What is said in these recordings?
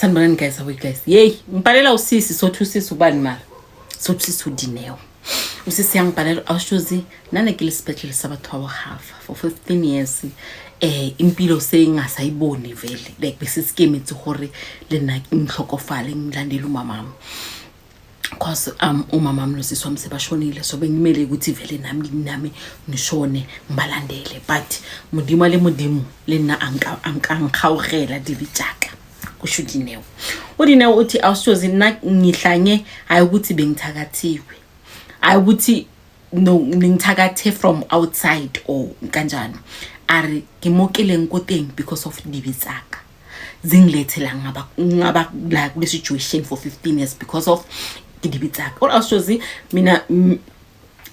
Sanibonani guys, how are you guys? Yey, ngibhalela usisi, sothi usisi ubani mara? Sothi usisi uDineo. Usisi yangibhalela, awushozi nane ke le sepetlele sa batho ba bogafa for 15 years. Impilo seyingasayiboni vele. Like bese sikemetse gore le nna ngihlokofale, ngilandele umamami. Cause umama wami nosisi wami sebashonile, so bengimele ukuthi vele nami ngishone ngibalandele, but Modimo le Modimo le nna anka angikhawugela dibe tšaka, kusho uDineo. UDineo uthi, awushozi, nna ngihlanye, hayi ukuthi bengithakathiwe, hayi ukuthi no ningithakathe from outside or kanjani, a re ke mo ke leng ko teng because of dibe tsaka zingilethe la, ngaba la kule situation for 15 years because of dibe tsaka. Or awushozi, mina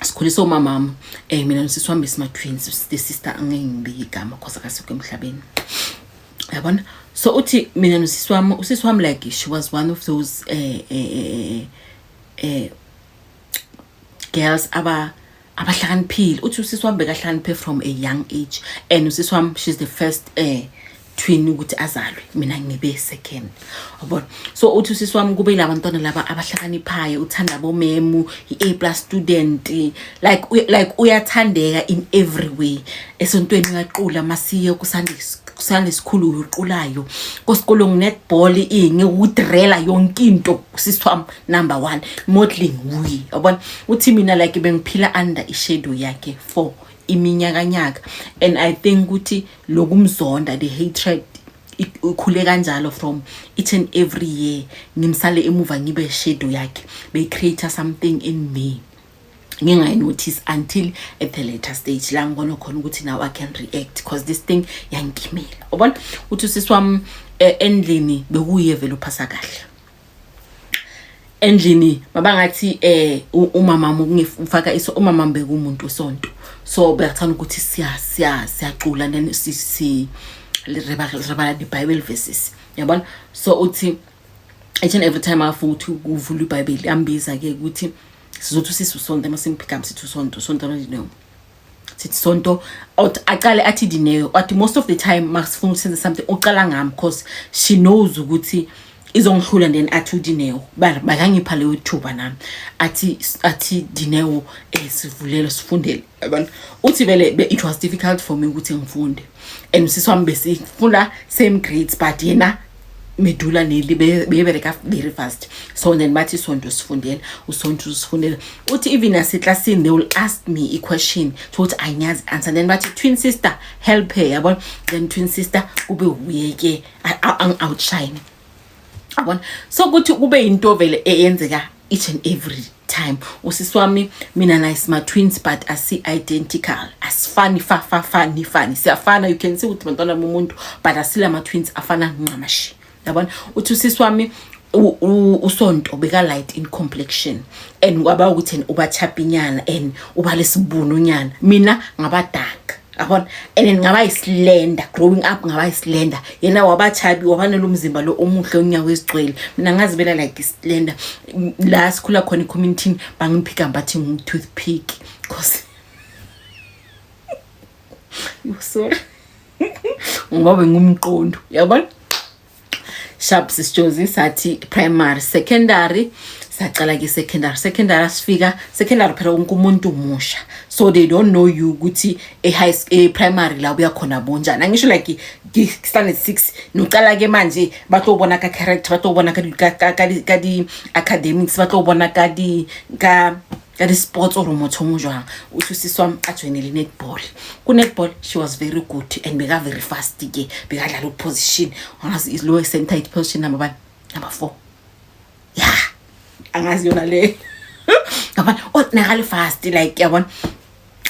sikhulisa umamami, mina nosisi wami besima twins. The sister angeke ngibike igama cause akasekho emhlabeni, yabona. So uthi mina nosisi wami, usisi wami, like she was one of those girls abahlakaniphile. Uthi usisi wami bekahlakaniphe from a young age, and usisi wami, she's the first twin ukuthi azalwe, mina ngibe second, yabona. So uthi usisi wami kube labantwana laba abahlakaniphayo, uthanda bomemu, i-A+ student, like uyathandeka in every way. Esontweni uyaqula, masiye kuSunday, kusane sikhulu uyoqulayo, kosikolong netball, inge udrela, yonke into usisi wami number 1, modeling wuye, yabona. Uthi mina like bengiphila under ishadow yakhe for iminyakanyaka, and I think ukuthi lokumzonda, the hatred ikhule kanjalo from each and every year ngimsale emuva, ngibe shadow yakhe, be-create something in me ngingayinotice until at the later stage la ngibona khona ukuthi now I can react, because this thing yangimela, ubona. Uthi usisi wami, endlini bekuye vele uphasa kahle endlini, mabangathi umama ufaka iso, umama bekumuntu wesonto, so beyathanda ukuthi siyacula, then si re bala di-Bible verses, yabona. So uthi each and every time afuna ukuthi kuvulwe iBhayibheli, ambiza-ke ukuthi sizothi usisi usonto, masimpika sithi usonto, sonto no, sithi sonto, acale athi Dineo. Athi most of the time masifuna ukusenza something uqala ngami, cause she knows ukuthi izongihlula, then athi uDineo, bakangipha leyo thuba nami, athi Dineo, sivulele sifundele, yabona. Uthi vele it was difficult for me ukuthi ngifunde, and usisi wami besifunda same grades, but yena medula neli bebereka very fast. So then bathi sonto sifundela, usonto sifundela. Uthi even naseklasini they will ask me i-question to ukuthi angiyazi answer, then bathi, "Twin sister, help her," yabona. Then twin sister kube uye ke ang-outshine, yabona. So kuthi kube into vele eyenzeka each and every time. Usisi wami, mina naye sima-twins, but asi-identical, asifani fa fa fani fani. Siyafana, you can see ukuthi bantwana bomuntu, but asila ma-twins afana ncamashi, yabona. Uthi usisi wami usonto beka light in complexion, and kwaba ukuthi yena uba chubbynyana and uba lesibununyana, mina ngaba dark, yabona, and then ngaba yislender growing up, ngaba yislender. Yena waba chubby, waba nalomzimba lo omuhle, unyawo ezigcwele, mina ngazibela like islender. La sikhula khona e-community bangiphika bathi ngu-toothpick, cause you, sorry, ngoba ngumqondo, yabona. Sharp sisijozi, sathi primary, secondary, sacala ke secondary. Secondary, asifika secondary phela wonke umuntu musha, so they don't know you ukuthi e-high, e-primary la uya khona bonjani. Angisho like standard 6 nocala ke manje batlobona ka character, batlobona ka di academics, batlobona ka di-sports or motho mo jwang. Uthi usisi wami ajoyinele netball. Ku-netball she was very good and beka very fast ke, bekadlala uposition, angazi lo center position number bani, number 4, ya, angazi yona le, yabona. Oh, nakale fast like, yabona,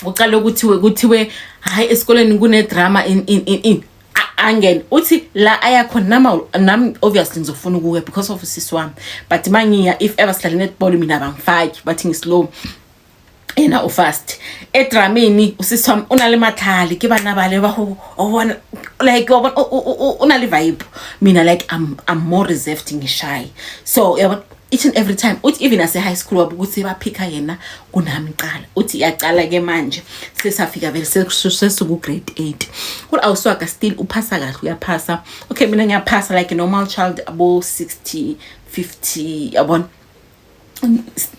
uqale ukuthiwe kuthiwe hayi, esikoleni kune-drama in in in in angene. Uthi la ayakhona nama nami obviously ngizofuna ukuya because of usisi wami, but mangiya, if ever sidlala netball, mina bangifaki, bathi ngislow. Yena ufast edramini. Usisi wami unale matlhale ke bana bale ba go o bona, like wa bona, o na le vibe. Mina, like, I'm more reserved, ngishy. So yabona, each and every time uthi even ase high school wabo ukuthi baphika yena kunami qala. Uthi iyacala ke manje, sesafika vele sesiku grade 8. Kuthi awuswaka, still uphasa kahle, uyaphasa. Okay, mina ngiyaphasa like a normal child, abo 60 50, yabona,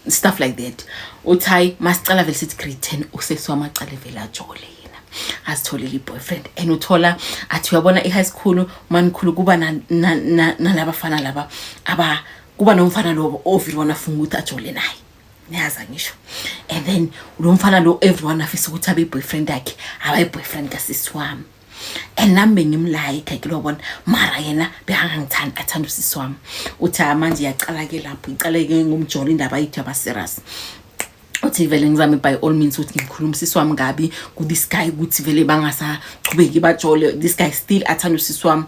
stuff like that. Uthi hayi, masicala vele sithi grade 10, usesi wami acale vele ajole yena, azitholele i-boyfriend. And uthola athi uyabona, i-high school manikhulu kuba nalabafana laba aba kuba nomfana lo everyone afuna ukuthi ajole naye, niyaza ngisho. And then lo mfana lo everyone afisa ukuthi abe i-boyfriend yakhe, abayi-boyfriend kasisi wami. And nami bengimlayikha ke, lwabona, mara yena bekangangithandi, athanda usisi wami. Uthi ah, manje iyacala-ke lapho, icale-ke ngomjolo indaba yethu yaba-serious. Uthi vele ngizame by all means ukuthi ngikhuluma usisi wami ngabi ku-this guy, ukuthi vele bangasachubeki bajole. This guy still athanda usisi wami,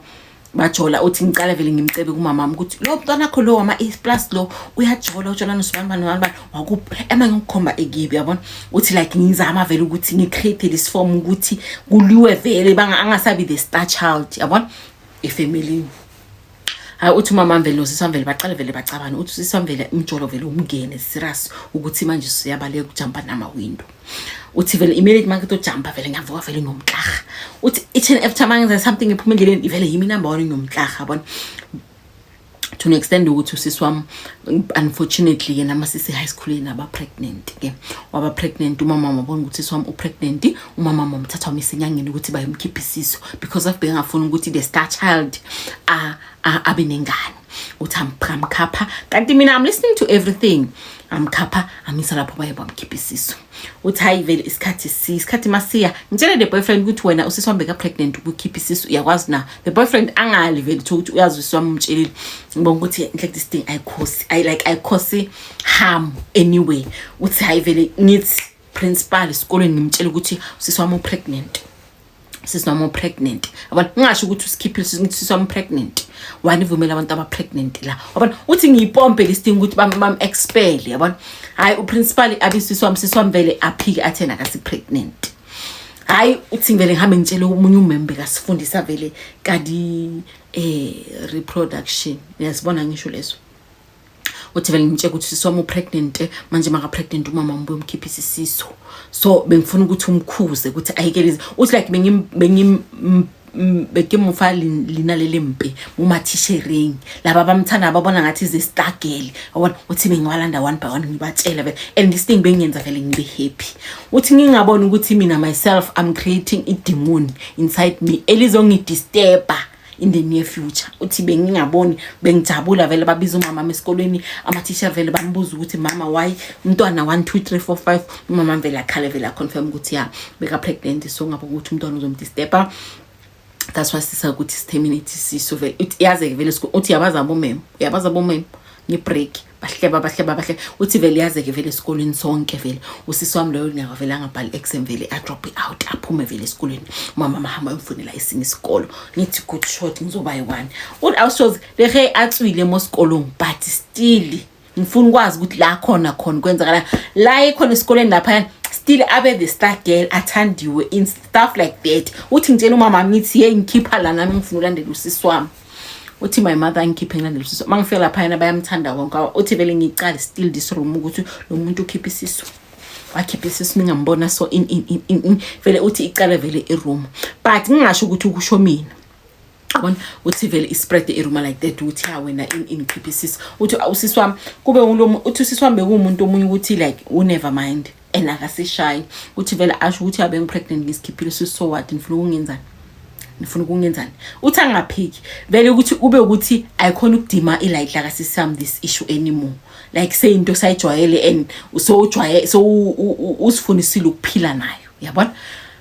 bajola. Uthi ngicala vele ngimcebe kumamami ukuthi lo mntwana akho lo wama-A plus lo uyajola, ujola nosibani bani bani bani wakuphi, ema ngikukhomba ekibi, yabona. Uthi like ngizama vele ukuthi ngi-create this form ukuthi kuliwe vele angasabi the star child, yabona, efamilini. Hayi, uthi umama vele nosisi wami vele baqale vele bacabane. Uthi usisi wami vele umjolo vele umngene serious, ukuthi manje siyabaleka ukujampa nama-window. Uthi vele immediately mangithi ujampa vele ngiyavuka vele ngiyomklaha. Uthi each and every time angenza something ephuma endleleni, vele yimi number one, ngiyomklaha, yabona, to an extent ukuthi usisi wami unfortunately yena masise high school yena aba pregnant ke, waba pregnant. Umama wabona ukuthi usisi wami upregnant, umama wamthatha wamisa enyangeni ukuthi bayomkhipha isisu because of bengafuni ukuthi the star child abe nengane. Uthi amkhapha, kanti mina I'm listening to everything. Amkhapha amisa lapho, baye bamkhipha isisu. Uthi hayi vele isikhathi masiya ngitshele the boyfriend ukuthi wena usisi wami beka-pregnant, ukukhipha isisu uyakwazi na? The boyfriend angali vele ukuthi uyazi usisi wami umtshelile. Ngibonga ukuthi like this thing ayikhosi, I like ayikhosi harm anyway. Uthi hayi vele ngithi principal esikolweni ngimtshela ukuthi usisi wami upregnant, sisi wami upregnant, yabona. Ngingasho ukuthi usikhiphile, ngithi sisi wami pregnant, wanivumela abantu aba-pregnant la, yabona. Uthi ngiyipompe this thing ukuthi bam-expel, yabona. Hhayi, uprincipal abisisi wami, sisi wami vele aphike athi yena akasi-pregnant. Hhayi, uthi vele ngihambe ngitshele omunye umembe kasifundisa vele kadi reproduction, uyasibona ngisho leso. Uthi vele ngitshela ukuthi sisi wami upregnant manje, maka-pregnant umama wami uyomkhiphisa isisu, so bengifuna ukuthi umkhuze ukuthi ayikeleze. Uthi like bengim bengim bekimufa lina leli mpe mumathishereng laba bamthanda, babona ngathi ize-star girl, yabona. Uthi bengiwalanda one by one, ngibatshela vele. And this thing bengiyenza vele ngibe happy. Uthi ngingaboni ukuthi mina myself I'm creating i-demon inside me elizongidisturba in the near future. Uthi bengingaboni, bengijabula vele. Babiza umama esikolweni, amathisha vele bambuza ukuthi mama, why umntwana 1 2 3 4 5? Umama vele akhale, vele aconfirm ukuthi ya, beka pregnant, so ngabe ukuthi umntwana uzomdisturba, that's why sisa ukuthi siterminate isisu vele. Uthi yaze vele uthi yabaza abomem, uyabaza abomem nge-break, bahleba bahleba bahleba. Uthi vele yaze-ke vele esikolweni sonke vele usisi wami loyo nyaka vele angabhali exam, vele adrop out, aphume vele esikolweni. Umama mahamba ayomfunela esinye isikolo. Ngithi good shot, ngizoba yi-one. Uthi awushozi le ge a tswile mo sekolong, but still ngifuna ukwazi ukuthi la khona khona kwenzakala la ikhona esikoleni laphayana, still abe the star girl, athandiwe in stuff like that. Uthi ngitshela umama, ngithi ye ngikhipha la nami, ngifuna ulandela usisi wami. Uthi my mother ngikhiphe ngilandela usisi. Uma ngifika laphayana bayamthanda wonke. Uthi vele ngicale still this room ukuthi lo muntu ukhipha isisu, wakhipha isisu, ningambona. So in in in in, in. Vele uthi icale vele iroom, but ngingasho ukuthi ukusho mina, yabona. Uthi vele ispread irumor like that ukuthi ya wena in ngikhipha isisu. Uthi usisi wami kube ulo, uthi usisi wami bekuwumuntu omunye ukuthi like u never mind and akasishayi. Uthi vele asho ukuthi abe ngipregnant, ngisikhiphile isisu, so what? Nifuna ukungenzani? Nifuna ukungenzani? Uthi angaphiki vele ukuthi kube ukuthi ayikhona ukudima ilight la kasisi wami this issue anymore, like seyinto sayijwayele and so ujwaye, so usifunisile ukuphila nayo, yabona.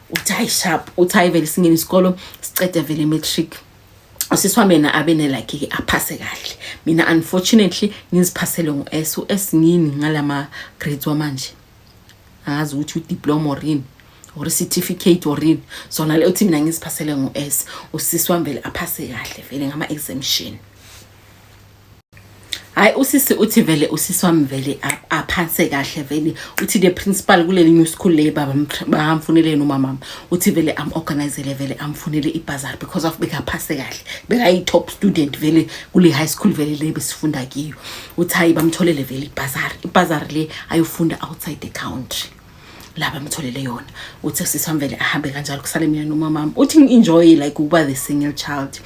Uthi hayi sharp. Uthi hayi vele singene isikolo, sicede vele matric. Usisi wami yena abe ne-like-ke aphase kahle. Mina unfortunately ngiziphasele ngo-S. U-S ngini ngalama grades wamanje, angazi ukuthi udiploma or yini or certificate or yini sona le. Uthi mina ngiziphasele ngo-S, usisi wami vele aphase kahle vele ngama-exemption. Hayi, usisi uthi vele usisi wami vele aphanse kahle. Vele uthi the principal kuleli new school le baba bamfunele yena umamami, uthi vele am-organizele, vele amfunele i-bursary because of bekaphase kahle, bekayi-top student vele kule high school vele le besifunda kiyo. Uthi hayi, bamtholele vele i-bursary, i-bursary le ayofunda outside the country la bamtholele yona. Uthi usisi wami vele ahambe kanjalo, kusale mina nomamami. Uthi ngi-enjoy like ukuba the single child,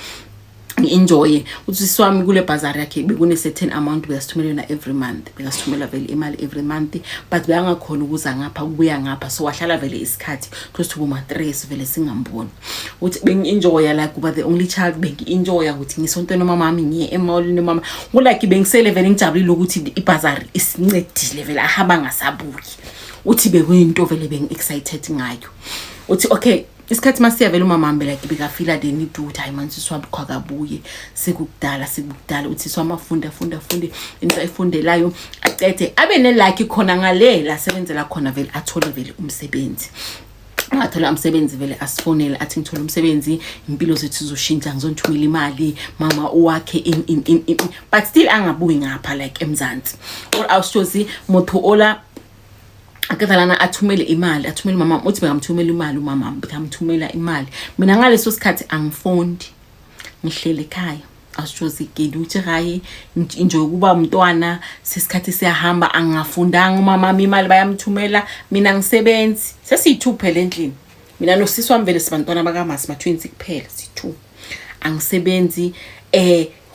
ngi-enjoye. Uthi usisi wami kule bursary yakhe bekune-certain amount bekasithumela yona every month, bekasithumela vele imali every month, but bekangakhona ukuza ngapha, ukubuya ngapha, so wahlala vele isikhathi close to boma-3 vele singamboni. Uthi bengi-enjoya like kuba the only child, bengi-enjoya ukuthi ngisontweni nomamami, ngiye e-mall nomama, ku-like bengisele vele ngijabulile ukuthi i-bursary isincedile vele, ahamba ngasabuyi. Uthi bekuyinto vele bengi-excited ngayo. Uthi okay, isikhathi masiya vele umamami like beka-feela the need ukuthi hayi manje usisi wami khwakabuye, sekukudala, sekukudala. Uthi sisi wami afunde, afunde, afunde into ayifundelayo, acede, abe ne-lucky khona ngale la sebenzela khona, vele athole vele umsebenzi. Angathola umsebenzi vele asifonele, athi ngithole umsebenzi, impilo zethu izoshintsha, ngizonithumela imali mama uwakhe in in in, in. But still angabuyi ngapha like eMzansi or awushozi motho ola akadalana athumele imali, athumele umama. Uthi bekamthumela imali umama, bekamthumela imali. Mina ngaleso sikhathi angifundi, ngihlele ekhaya, asitshozi ngiluthi hayi, nje ukuba umntwana sesikhathi siyahamba, angafundanga. Umama imali bayamthumela, mina ngisebenzi. Sesiyi-two phela endlini, mina nosisi wami vele sibantwana bakamasi, ma-twins kuphela, si-two. Angisebenzi,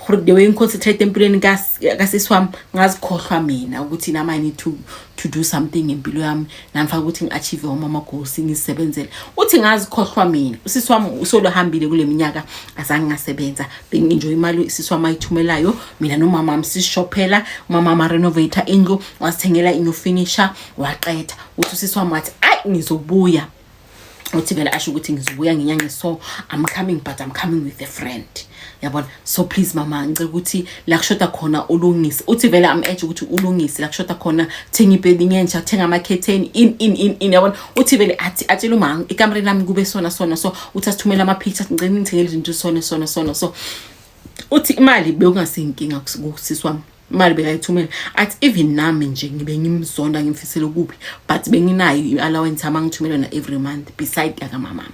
gore the way ngi-concentrate empilweni kasisi wami, ngazikhohlwa mina ukuthi nami I need to do something ngempilo yami, namfaka ukuthi ngi-achieve wami ama-goals, ngizisebenzele. Uthi ngazikhohlwa mina, usisi wami usolo hambile kule minyaka, azange ngasebenza, bengi-enjoy imali usisi wami ayithumelayo. Mina nomama wami sisishophela, umama wami a-renovate indlu, wasithengela i-new furniture, waqeda. Uthi usisi wami wathi ayi, ngizobuya. Uthi vele asho ukuthi ngizobuya ngenyanga, so I'm coming, but I'm coming with a friend, yabona? So please mama, ngicela ukuthi la kushoda khona ulungise. Uthi vele am urge ukuthi ulungise la kushoda khona, thenga i-bedding entsha, thenga amakhetheni, in in in in, yabona? Uthi vele athi atshela uma ekamereni lami kube sona sona, so uthi asithumele ama-pictures, ngicela ngithengele izinto sona sona sona. So uthi imali bekungasiyinkinga kusisi wami, imali bekayithumela. Athi even nami nje ngibe ngimzonda, ngimfisele kuphi, but benginayo i-allowance yami angithumela yona every month beside yakamama.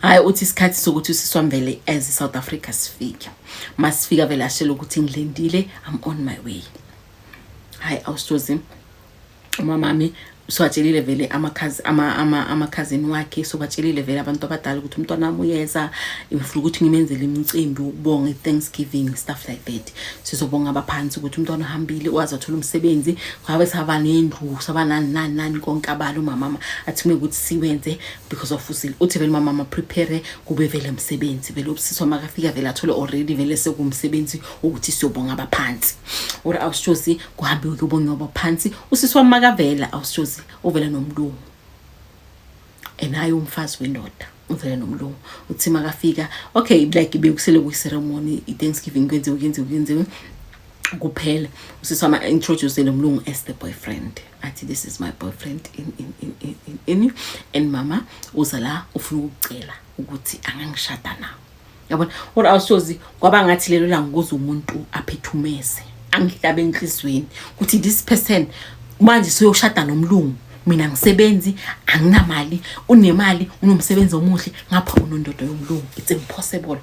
Hayi, uthi isikhathi sokuthi usisi wami vele as South Africa sifike, masifika vele ashele ukuthi ngilendile, I'm on my way. Hayi, awushozi umamami siwatshelile vele amakhazini wakhe, sobatshelile vele abantu abadala ukuthi umntwana wami uyeza, ngifuna ukuthi ngimenzele imicimbi ukubonga, i-thanksgiving, stuff like that. Sizobonga abaphansi ukuthi umntwana uhambile, waze wathola umsebenzi, ngabe saba nendlu, saba nani nani nani konke abalo umamama athi kumele ukuthi siwenze because of usile. Uthi vele umamama prepare kube vele umsebenzi vele, ubusiswa makafika vele athole already vele sekumsebenzi ukuthi siyobonga abaphansi. Or awushozi kuhambiwe kuyobonga abaphansi. Usisi wami makavela, awushozi, uvela nomlungu, enaye umfazi wendoda, uvela nomlungu. Uthi makafika, okay, like bekusele kuyi-ceremony, i-thanksgiving, kwenziwe, kwenziwe, kwenziwe kuphela. Usisi wami introduce lo mlungu as the boyfriend, athi this is my boyfriend in in in in in, in. And mama uza la ufuna ukucela ukuthi angangishada na, yabona? Or awushozi kwaba ngathi lelo langa kuze umuntu aphethumeze angihlabe enhlizweni ukuthi this person manje soyoshada nomlungu, mina ngisebenzi, anginamali, unemali, unomsebenzi omuhle, ngapha unondoda yomlungu, it's impossible.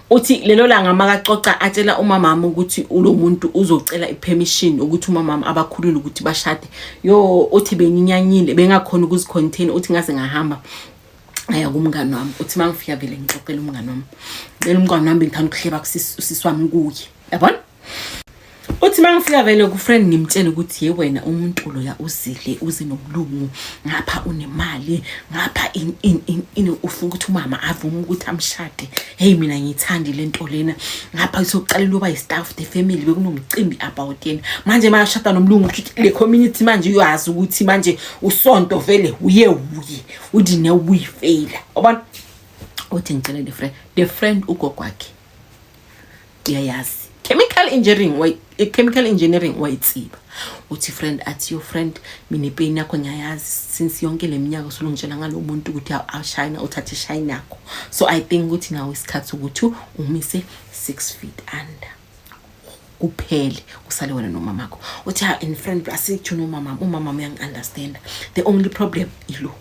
Uthi lelo langa makacoca atshela umamami ukuthi ulo muntu uzocela i-permission ukuthi umamami abakhulule ukuthi bashade. Yo, uthi benginyanyile, bengakhona ukuzi-contain. Uthi ngaze ngahamba aya kumngani wami. Uthi uma ngifika vele ngixoxela umngani wami vele, umngani wami bengithanda ukuhleba usisi wami kuye, yabona? Uthi uma ngifika vele ku-friend ngimtshele ukuthi ye wena, umuntu loya uzile, uze nomlungu, ngapha unemali, ngapha in in in, in ufuna ukuthi umama avume ukuthi amshade. Hey, mina ngiyithandi le nto lena, ngapha isokuqalela uba yi-staff the family, bekunomcimbi about yena. Manje makashada nomlungu, kusho le community manje uyazi ukuthi manje usonto vele uye uye udine ubuyifeyila, ubona? Uthi ngicela the friend, ugogo wakhe uyayazi chemical engineering, chemical engineering wayitsiba. Uthi friend athi, your friend, mina i-pain yakho ngiyayazi since yonke le minyaka usulungitshela ngalo muntu ukuthi awushayina, uthathe ishayini yakho, so I think ukuthi nawe isikhathi sokuthi umise 6 feet under. Kuphele, kusale wena nomamakho. Uthi, "Ha, in friend, asithu nomama, umama uyangi-understanda. The only problem ilo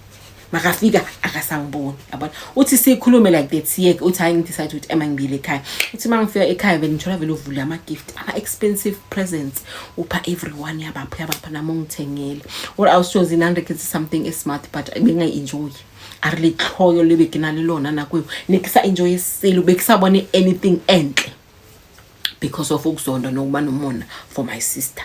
makafika akasangiboni, yabona." Uthi sikhulume like that, siyeke. Uthi, "Hayi, ngidecide ukuthi ema ngibile ekhaya." Uthi uma ngifika ekhaya, vele ngithola vele uvule ama-gift, ama-expensive presents, upha everyone, yabapha, yabapha, nami ungithengele. Or awushozi nani something smart, but bengayi-enjoyi. A re letlhoyo le be ke na le lona nako eo, ne ke sa enjoye selo, be ke sa bone anything entle because of ukuzonda nokuba nomona for my sister.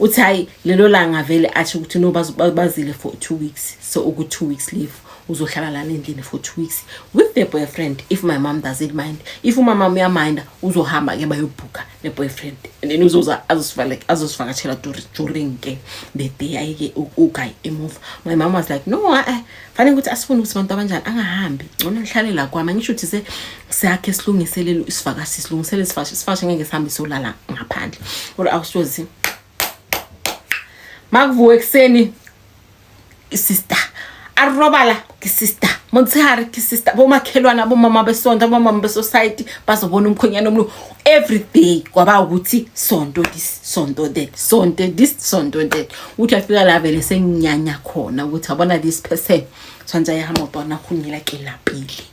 Uthi, hayi, lelo langa vele athi ukuthi no, bazile for 2 weeks, so uku 2 weeks leave, uzohlala lana endlini for 2 weeks with the boyfriend if my mom doesn't mind. If umama uyaminda, uzohamba ke bayobhuka ne-boyfriend and then uzoza azosivakatshela during ke the day ayike uguy emuva. My mom was like, "No, eh, fanele ukuthi asifuni ukuthi abantu abanjani, angahambi, ngcono nihlale la kwami." Ngisho ukuthi se siyakhe, silungiselele isivakashi, silungisele isivakashi, isivakashi ngeke sihambe solala ngaphandle. Or awushozi makuvuka ekuseni, sister a robala ke sister, motshehare ke sister, bomakhelwana, bomama besonto, abomama besociety bazobona umkhwenyana omlu every day. Kwaba ukuthi sonto this, sonto that, sonto this, sonto that. Uthi afika la, vele senginyanya khona ukuthi abona this person tshwanetse ya motwana go nyela ke lapile.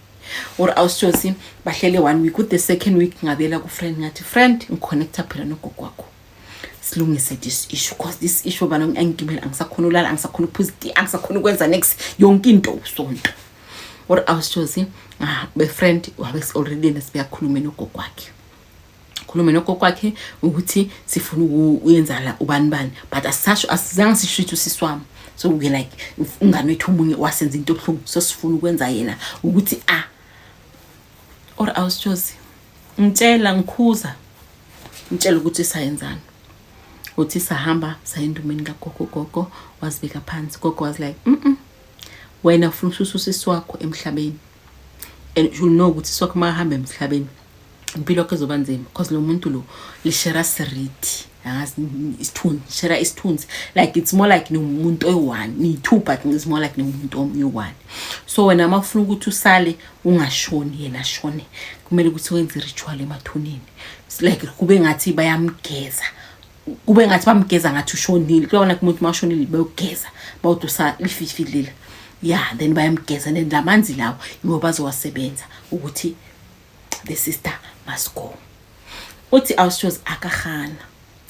Or awushosi bahlele one week, with the second week ngabela ku-friend, ngathi, "Friend, ngiconnecta phela nogogo wakho, silungise this issue, 'cause this issue bana angigimela, angisakhona ulala, angisakhona ukuphuza iti, angisakhona ukwenza next, yonke into usonto." Or awushosi, ah, be-friend wabe already nesibeyakhulume nogogo wakhe, khulume nogogo wakhe ukuthi sifuna ukuyenza la ubani bani, but asisasho, asizange sisho ukuthi usisi wami. So we like umngane wethu omunye wasenza into ebuhlungu, so sifuna ukwenza yena ukuthi ah. Or awushosi ngitshela, ngikhuza, ngitshela ukuthi sayenzani. Uthi sahamba saya endumeni kagogo. Gogo wazibeka phansi. Gogo was like, Wena ufuna ukususa usisi wakho emhlabeni, and you know ukuthi usisi wakho makahamba emhlabeni, impilo yakho izoba nzima, because lo muntu lo lishera seriti, angazi isithunzi, share isithunzi. Like, it's more like niwumuntu oyi-one, niyi-two, but it's more like niwumuntu oyi-one. So wena uma ufuna ukuthi usale ungashoni, yena ashone, kumele ukuthi wenze i-ritual emathuneni. It's like kube ngathi bayamgeza, kube ngathi bamgeza ngathi ushonile. Kuyabona umuntu uma ushonile bayogeza, bawudusa lififi lela, yeah, then bayamgeza, then lamanzi lawo yiwo bazowasebenza ukuthi the sister must go." Uthi awushozi akahana,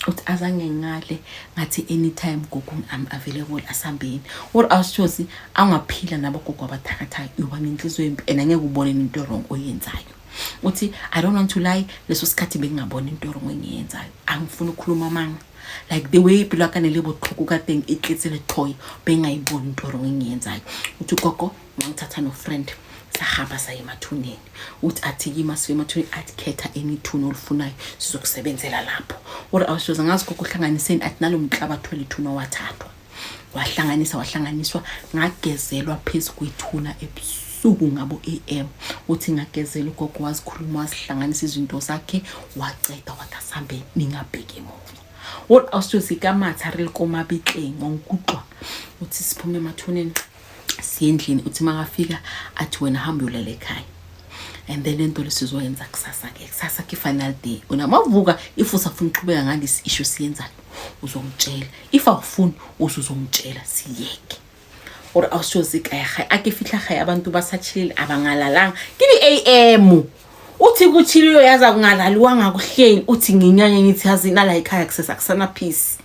uthi azange ngale, ngathi, "Anytime gogo, I'm available, asambeni." Or awushozi angaphila nabogogo abathakathayo, uyoba nenhliziyo embi and angeke ubone into wrong oyenzayo. Uthi, "I don't want to lie, leso sikhathi bengingabona into wrong engiyenzayo. Angifuni ukukhuluma amanga. Like, the way impilo ya ka ne le botlhoko ka teng, e tletse lethoyo, bengayiboni into wrong engiyenzayo." Uthi ugogo wangithatha no-friend, sahamba saye emathuneni. Uthi athi kimi, asifike emathuneni, athi, "Khetha any thuna olufunayo, sizokusebenzela lapho." Or awushoza ngazi gogo uhlanganiseni. Athi nalo mhlabathi welithuna wathathwa, wahlanganisa, wahlanganiswa, ngagezelwa phezu kwethuna ebusuku ngabo AM. Uthi ngagezela, ugogo wazikhuluma, wazihlanganisa izinto zakhe, waceda, wathi, "Asambe, ningabheki emuva." Or awushozi kamatha re le ko mabitleng, wankutlwa. Uthi siphume emathuneni, siye endlini. Uthi makafika athi, "Wena hamba uyolala ekhaya, and then lento lesizoyenza kusasa-ke. Kusasa ke final day. Wena mavuka, if usafuna ukuqhubeka ngalesi issue siyenzayo, uzongitshela. If awufuni, uzuzongitshela, siyeke." Or awushozi ka ya gae, a ke fitlha gae, abantu basatshilile, abangalalanga, ke di-AM. Uthi kuchiliwe, yaza kungalaliwanga kuhleli. Uthi nginyanye, ngithi, "Yazi nala ekhaya kusesa kusana peace,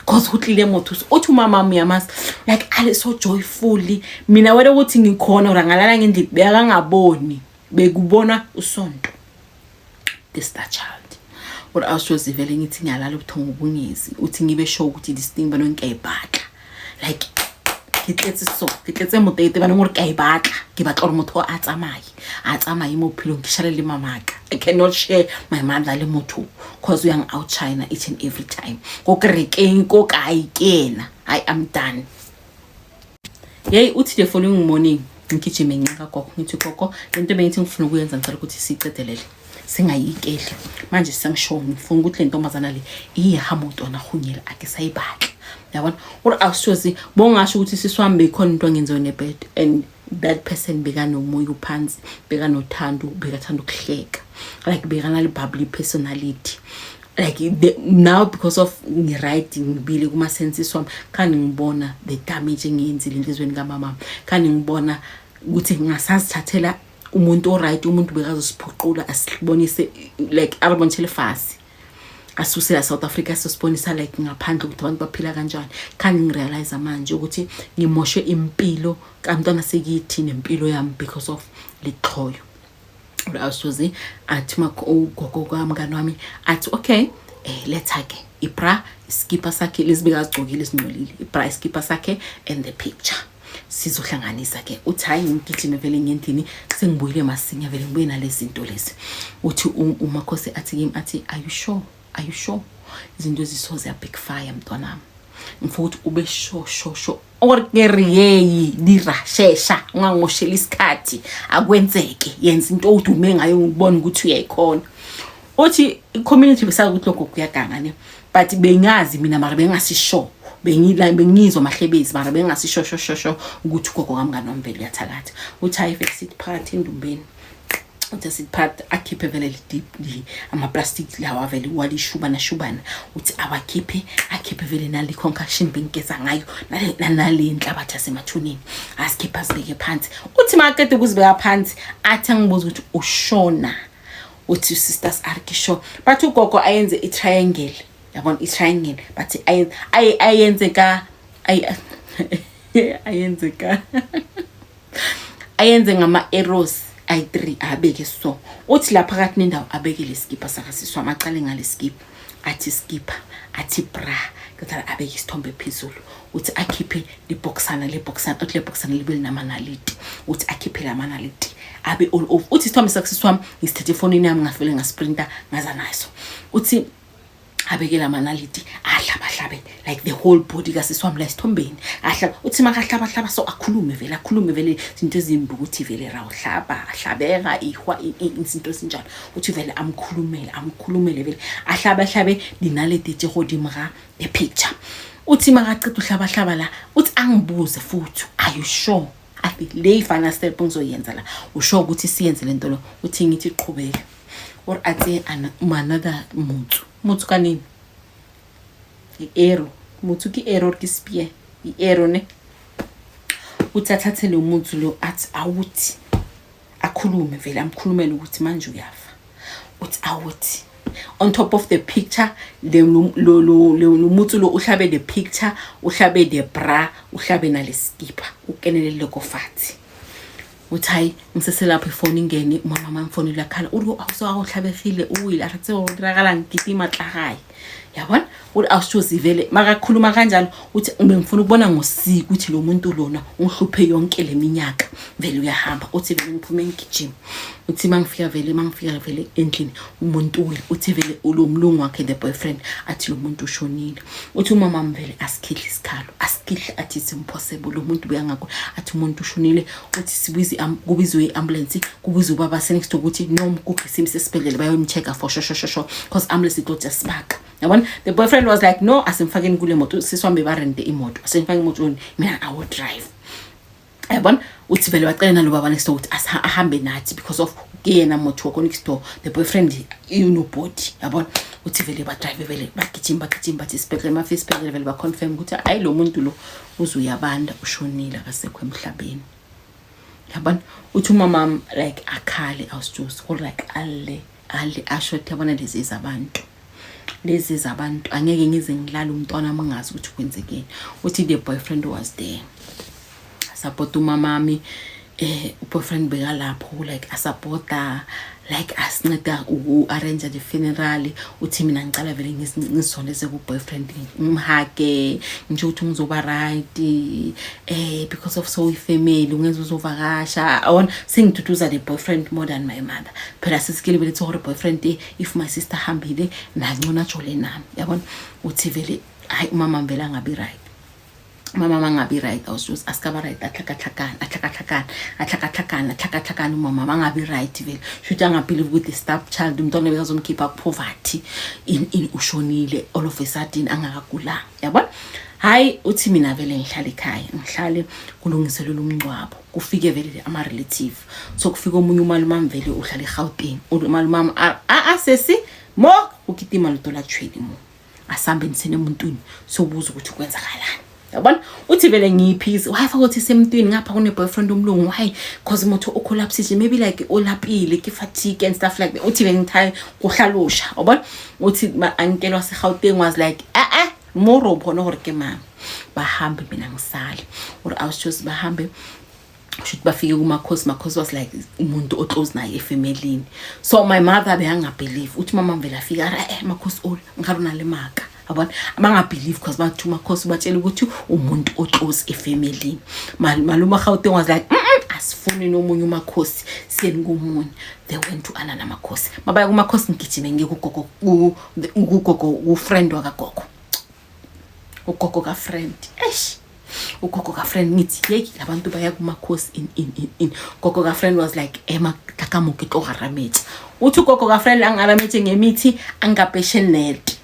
'cause go tlile motho." Uthi umama wami uyamazi, like, ale so joyfully. Mina wena ukuthi ngikhona or angalala ngendlini, bekangaboni, bekubona usonto, the star child. Or awushozi vele ngithi ngiyalala, ubuthongo bungezi. Uthi ngibe sure ukuthi this thing bano ngiyayibhatla, like ke tletse, so ke tletse motete baneng gore ke a e batla, ke batla gore motho a tsamaye, a tsamaye mo bophelong, ke shale le mamaka. I cannot share my mother le motho, 'cause uyang outshine each and every time, ko kerekeng, ko kae, ke ena. I am done. Yeyi, uthi the following morning ngigijime ngiya kagogo, ngithi, "Gogo, lento bengithi ngifuna ukuyenza, ngicela ukuthi siyicedelele, singayikeli manje. Sengisho ngifuna ukuthi le ntombazana le iye hamotwana hunyela, ake sayibatla, yabona." Or awushozi bongasho ukuthi sisi wami bekhona into angenziwe nebed, and that person bekanomoya uphansi, bekanothando, bekathanda ukuhleka, like bekanale bubbly personality. Like now because of ngi-right, ngibile kuma-senses wami, khani ngibona the damage engiyenzile enhliziyweni kamama, khani ngibona ukuthi ngingasazithathela umuntu o-right, umuntu bekazosiphuqula, asibonise, like aribonishele fasi, asuse la South Africa, sosibonisa like ngaphandle ukuthi abantu baphila kanjani. Khani ngirealize manje ukuthi ngimoshe impilo kamntwana sekithi nempilo yami because of lixhoyo. Awusozi athi ugogo kwamngani wami athi, "Okay, letha ke ibra, iskipa sakhe lezi bekazigcokile ezingcolile, ibra, iskipa sakhe and the picture, sizohlanganisa ke." Uthi, "Hayi, ngigijime vele ngendlini, sengibuyile masinya vele, ngibuye nalezi zinto lezi." Uthi umakhosi athi kimi, athi, "Are you sure? Are you sure izinto ezisoze ya-backfire, mntwanami? Ngifuna ukuthi ube sure, sure, sure." Or ke re, "Yeyi, dira, shesha, ungangosheli isikhathi, akwenzeke, yenza into odume ngayo, ngibona ukuthi uyayikhona." Uthi i-community besazi ukuthi lokho kuyaganga ne, but bengazi mina, mara bengasisho, bengila bengizwa amahlebezi, mara bengasisho sho sho sho ukuthi ugogo kamngani wami vele uyathakatha. Uthi, "Hayi vele, sithi phakathi endumbeni." Uthi sithi phakathi, akhiphe vele le ama-plastic lawa vele walishubana shubana. Uthi awakhiphe, akhiphe vele nale concoction bengigeza ngayo, nale nhlabathi yasemathuneni, azikhiphe, azibeke phansi. Uthi makaqeda ukuzibeka phansi, athi angibuza ukuthi ushona. Uthi sisters are sure, bathi ugogo ayenze i-triangle, yabona i-triangle, bathi ayenze ka ayenze ka ayenze ngama-arrows ayi-3, abeke so. Uthi la phakathi nendawo abeke leskipa sakasisi wami, acale ngale skipa, athi skipa, athi bra, kuthala abeke isithombe phezulu. Uthi akhiphe libhokisana, lebhokisana, uthi lebhokisana libe linamanaliti. Uthi akhiphe lamanaliti, abe all over. Uthi isithombe sakasisi wami ngisithethe efonini yami, ngafike ngasprinta, ngaza naso. Uthi abeke lamanaliti, ahlabahlabe like the whole body kasisi wami la esithombeni, ahlaba. Uthi makahlabahlaba so, akhulume vele, akhulume vele izinto ezimbi, ukuthi vele rawuhlaba, ahlabeka ihwa, izinto ezinjalo. Uthi vele amkhulumele, amkhulumele vele, ahlabahlabe dinalete tse godimo ga the picture. Uthi makaceda uhlabahlaba la, uthi angibuze futhi, "Are you sure?" Athi, "Le final step ngizoyenza la, usho ukuthi siyenze lento lo?" Uthi ngithi, "Qhubeka." Or atse another motsu, motsu kanini, i-arrow, motsu ke arrow, ke spear, i-arrow ne. Uthi athathe lo mutsu lo, athi awuthi, akhulume vele, amkhulumele ukuthi manje uyafa. Uthi awuthi on top of the picture, le lo mutsu lo uhlabe the picture, uhlabe the bra, uhlabe nale skipper, ukenelele kofathi. Uthi, "Hayi, ngiseselapho, ifoni ingene, umama mamfonile, uyakhala, uri awuhlabekile, uwile." A re, "Tseo diragalang?" Kitima tla gae, yabona. Uri awushozi vele makakhuluma kanjalo. Uthi bengifuna ukubona ngosiko ukuthi lo muntu lona ungihluphe yonke le minyaka, vele uyahamba. Uthi vele ngiphume ngigijima. Uthi mangifika vele, mangifika vele endlini, umuntu uwile. Uthi vele lo mlungu wakhe, the boyfriend, athi lo muntu ushonile. Uthi umama vele asikhihle isikhalo, asikhihle, athi it's impossible, lo muntu buyangakho. Athi umuntu ushonile. Uthi sibize, kubizwe i-ambulance, kubizwe ubaba next ukuthi no, mgugise, simse esibhedlela, bayomcheck-a for sure, sure, sure, sure, because ambulance itlo just spark, yabona. The boyfriend was like, "No, asimfakeni kule moto." Sisiwambe barente imoto, "Asimfake emotweni, mina I will drive," yabona. Uthi vele wacela nalo baba next door ukuthi ahambe nathi because of kuyena moto wakho next door, the boyfriend unobody, yabona. Uthi vele badrive, vele bagijima, bagijima, bathi isibhedlela. Mafika isibhedlela vele baconfirm ukuthi hayi, lo muntu lo uze uyabanda, ushonile, akasekho emhlabeni, yabona. Uthi umama like akhale, awusijose or like alle, alle, asho ukuthi, "Yabona lezi zabantu, lezi zabantu, angeke ngize ngilale umntwana wami ngingazi ukuthi kwenzekeni." Uthi the boyfriend was there, support umamami, uboyfriend bekalapho, like asupporta, like asinceda uku-arrange the funeral. Uthi mina ngicala vele ngizisondeze ku-boyfriend, ngimhage, ngisho ukuthi ngizoba right, because of so ifamily ungenza uzovakasha, awona sengiduduza the boyfriend more than my mother. Phela sesikile vele gore boyfriend, if my sister hambile nangcono ajole nami, yabona. Uthi vele hayi, umama vele angabi right, mama mangabi right, awusuze asikaba right, ahlakahlakana, ahlakahlakana, ahlakahlakana, ahlakahlakana, umama mangabi right vele, shuthi angabelieve ukuthi step child, umntwana bekazomkhipha ku-poverty in ushonile all of a sudden, angakagulanga, yabona. Hayi, uthi mina vele ngihlale ekhaya, ngihlale kulungiselelwa umngcwabo, kufike vele ama-relative. So kufika omunye umalumami vele uhlala eGauteng, umalumami a sesi mo o kitima leto la tshwene mo asambe nisene emuntwini sobuza ukuthi kwenzakalani. Yabona, uthi vele ngiyiphikise, why faka ukuthi isemntwini ngapha kune-boyfriend omlungu, why? Cause motho o collapsile, maybe like olapile ke fatigue and stuff like that. Uthi vele ngithaye kuhlalusha, yabona. Uthi uncle waseGauteng was like, eh mo ro bona gore ke mang, bahambe, mina ngisale. Or I was just bahambe, shuthi bafike kumakhosi. Makhosi was like umuntu o-close naye efamilini, so my mother beyangabelieve. Uthi mama vele afika ara, makhosi ol ngare una le maka, yabona, bangabelieve because bathi umakhosi batshela ukuthi umuntu o-close efamilini. Malume Gauteng was like, asifuni nomunye umakhosi, siyeni komunye." They went to another makhosi. Mabaya kumakhosi, ngigijime ngiye kugogo, kugogo, ku-friend wakagogo, ugogo ka-friend. Eish, ugogo ka-friend, ngithi yeyi, labantu baya kumakhosi in in in in. Gogo ka-friend was like, "Ema tlakamoke tlo garametsa." Uthi ugogo ka-friend angarametse ngemithi, angapeshe net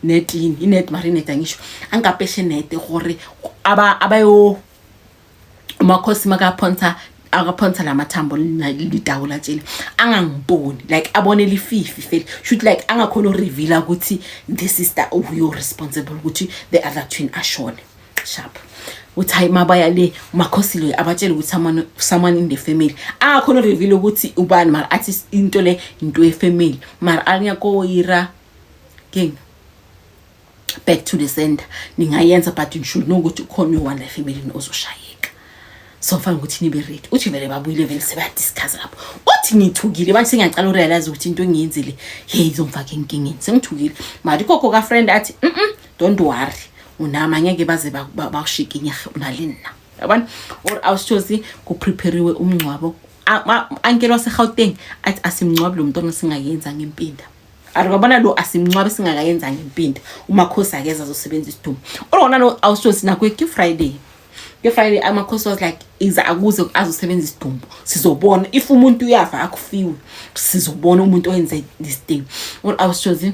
net, yini inet, mara inet angisho, angapeshe net gore aba abayo umakhosi makaphonsa, akaphonsa lamathambo litawula tshela, angangiboni, like abone lififi fele, should like angakhona ureveala ukuthi the sister uyo responsible ukuthi the other twin ashone. Sharp. Uthi hayi, mabaya le umakhosi loyo abatshela ukuthi someone in the family, angakhona ureveal ukuthi ubani, mara athi into le into yefamily, mara anyakoyira king back to the center ningayenza, but you should know ukuthi ukhona uyi-one la efamilini ozoshayeka, so fanele ukuthi nibe ready. Uthi vele babuyile, vele sebeyadiscuss lapho. Uthi ngithukile manje, sengiyacala urealize ukuthi into engiyenzile, hey, izongifaka enkingeni. Sengithukile, mara igogo ka-friend athi, don't worry, unami angeke baze bakushikinye unale nna." Yabona, or awusithozi kuprepariwe umngcwabo. Uncle waseGauteng athi asimngcwabi lo mntwana singayenza ngempinda. Ari kwabona lo asimncwabe singakayenza ngempinda, umakhosi akeza azosebenza isidumbu. Or no, awusithozi nakho ke Friday, ke Friday amakhosi was like, iza akuze azosebenza isidumbu, sizobona if umuntu uyafa akufiwe, sizobona umuntu oyenze this thing. Or awusithozi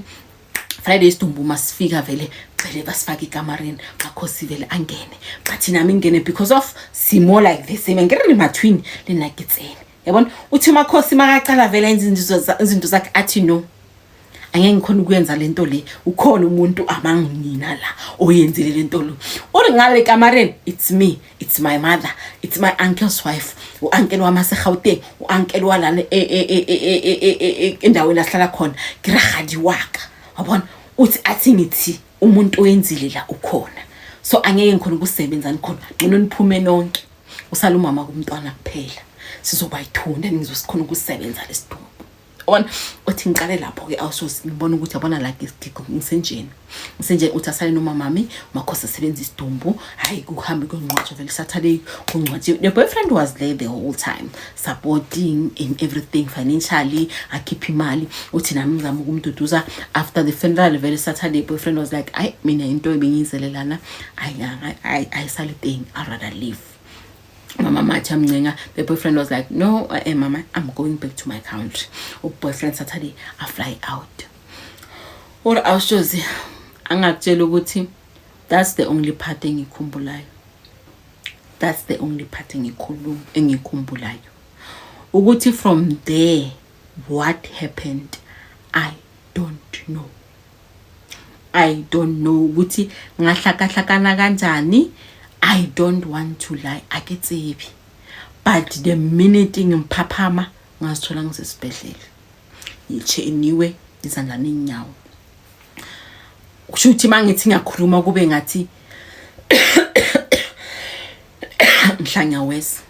Friday isidumbu masifika, vele vele basifake ekamareni, makhosi vele angene, but nami ngene because of simo like the same, ngere le ma-twin le nna ke tsene, yabona. Uthi umakhosi makacala vele enza izinto zakhe, athi, "No, angeke ngikhona ukuyenza lento le, ukhona umuntu amangina la oyenzile lento lo." Uri ngale kamareni it's me, it's my mother, it's my uncle's wife, u-uncle wami aseGauteng, u-uncle walana endaweni ahlala khona, ke rakgadi waka, wabona. Uthi athi ngithi umuntu oyenzile la ukhona, so angeke ngikhona ukusebenza nikhona, ngcono niphume nonke, usala umama kumntwana kuphela, sizoba yithunda, ngizosikhona ukusebenza lesidumbu, yabona. Uthi ngiqale lapho-ke awusoze ngibona ukuthi, yabona, like isigigo ngisenjeni, ngisenjeni. Uthi asale nomamami, umakhosi asebenza isidumbu, hhayi, kuhambe kuyongcwatshwa vele Saturday, kungcwatshiwe. The boyfriend was there the whole time, supporting in everything financially, akhiphe imali. Uthi nami ngizama ukumduduza. After the funeral vele Saturday, boyfriend was like, "Ayi, mina into ebengiyizelelana ayisale thing, I rather leave." Mama mathi amncenga, the boyfriend was like, "No, mama, I'm going back to my country." Boyfriend Saturday I fly out. Or awushozi angakutshela ukuthi that's the only part engikhumbulayo, that's the only part engikhuluma engikhumbulayo. Ukuthi from there what happened, I don't know. I don't know ukuthi ngahlakahlakana kanjani. I don't want to lie, ake tsebe, but the minute ngiphaphama ngazithola ngisesibhedlela, ngitsheniwe izandla nenyawo. Kusho ukuthi mangithi ngiyakhuluma kube ngathi ngihlanya wes.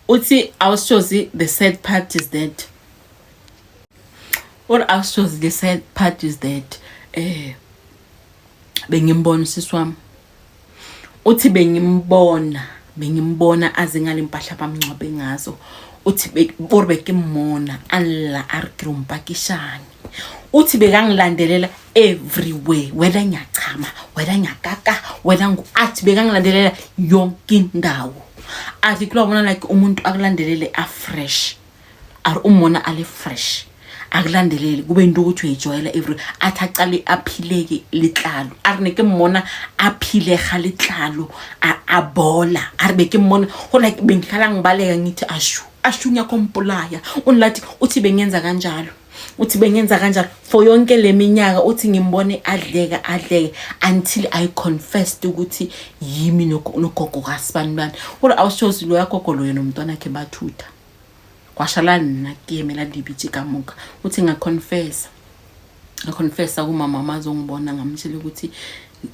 Uthi awushozi the sad part is that, or awushozi the sad part is that bengimbona usisi wami. Uthi bengimbona aze ngale mpahla bamngcwabe ngazo. Uthi or bekimmona alla a re ke rompakishane. Uthi bekangilandelela everywhere, wena ngiyachama, wena ngiyakaka, wena ngu athi bekangilandelela yonke indawo. Athi kulabona like umuntu akulandelele afresh, ari umona ale fresh, akulandelele kube into ukuthi uyayijwayela every. Athi acale aphileke letlalo, a re ne ke mmona a philega letlalo, a bola. A re be ke mmona go like bengihlala ngibaleka, ngithi ashu ashu ngiyakompulaya unilathi. Uthi bengenza kanjalo. Uthi bengenza kanjalo for yonke le minyaka. Uthi ngimbone adleka adleke until I confessed ukuthi yimi nogogo kasibanibani. Uri awushozi loya gogo loyo nomntwana wakhe bathutha kwashala nna ke emela dibitse ka moka. Uthi ngaconfessa, ngaconfessa kumama amazongibona, ngamtshela ukuthi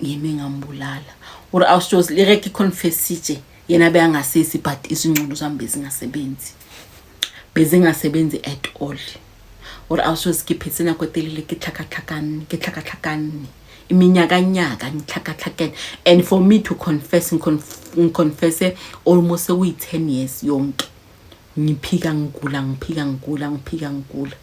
yimi ngambulala. Uri awushozi le ge ke confessitše yena beyangasisi, but izingqondo zami bezingasebenzi, bezingasebenzi at all. Uri awushozi ke phetse nako e telele ke tlhakatlhakanne, ke tlhakatlhakanne iminyakanyaka, ngitlhakatlhakene. And for me to confess, ngiconfesse almost sekuyi-10 years yonke ngiphika ngigula, ngiphika ngigula, ngiphika ngigula,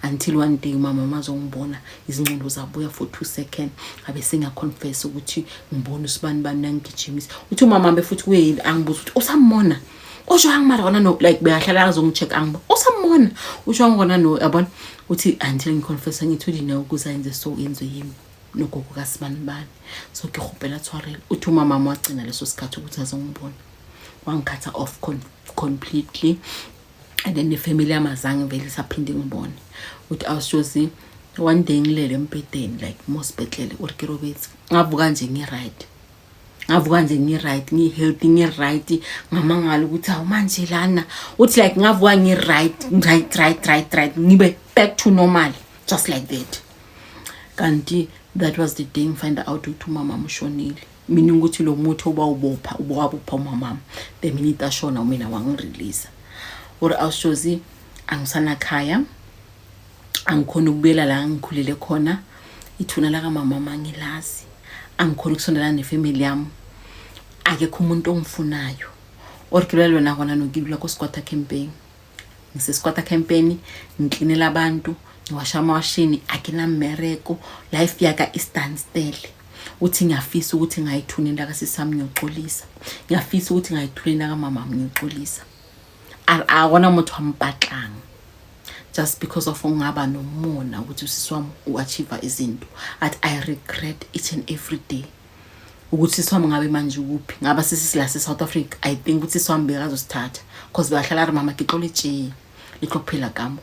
until one day umama mazongibona izingqondo zabuya for 2 second, abe sengiyaconfess ukuthi ngibona usibani bani nangigijimisa. Uthi umama be futhi kuye yini angibuza ukuthi usamona usho angimara kona no, like beyahlala azongi-check, angibo usamona usho angikona no, yabona. Uthi until ngiconfessa ngithi udina ukuze ayenze so yenziwe yimi nogogo kasibani bani, so ke kgopela tshwarelo. Uthi umama wagcina leso sikhathi ukuthi azongibona, wangicutha off completely, and then nefamily yami azange vele saphinde ngibone. Uthi awushozi one day ngilele embhedeni like mosibhedlele, uri ke robetse, ngavuka nje ngi-right, ngavuka nje ngi-right, ngi-healthy, ngi-right. Ngamangala ukuthi awu manje lana. Uthi like ngavuka ngi-right, right, right, right, right, ngibe back to normal just like that. Kanti that was the day ngifind out ukuthi umama ushonile, meaning ukuthi lo muthi obawubopha ubowabopha umamami the minute ashona mina wangireleasa. Or awushozi angisanakhaya, angikhona ukubuyela la ngikhulele khona, ithuna lakamama mangilazi, angikhona ukusondelana nefamily yami, akekho umuntu ongifunayo. Or ke lwena gona no ke dula ko squatter campaign, ngise-squatter campaign, ngiklinela abantu, ngiwasha amawashini, akinammereko, life yaka i-standstill. Uthi ngiyafisa ukuthi ngayithuneni lakasisami ngiyoxolisa, ngiyafisa ukuthi ngayithuneni lakamama ngiyoxolisa. Akona motho a mpatlang just because of ungaba nomona ukuthi usisi wami u-achieve izinto. Athi I regret each and every day ukuthi sisi wami ngabe manje ukuphi, ngaba sisila se-South Africa. I think ukuthi sisi wami bekazosithatha cause bekahlala ari mama ke tlo le tšea le tlo phela ka mo.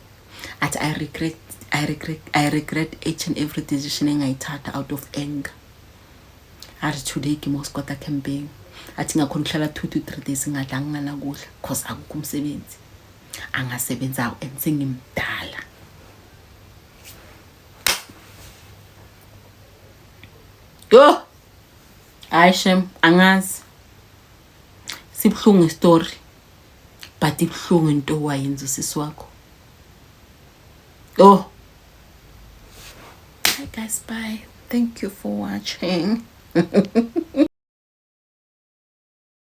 Athi I regret, I regret, I regret each and every decision engayithatha out of anger. Athi today ke mo squatter campaign, athi ngakhona ukuhlala 2 to 3 days ngingadlanga, nganakudla, cause akukho umsebenzi angasebenzayo and sengimdala. Yo, hayi shem, angazi, sibuhlungu istory, but ibuhlungu into wayenza usisi wakho. Oh, hi guys, bye, thank you for watching.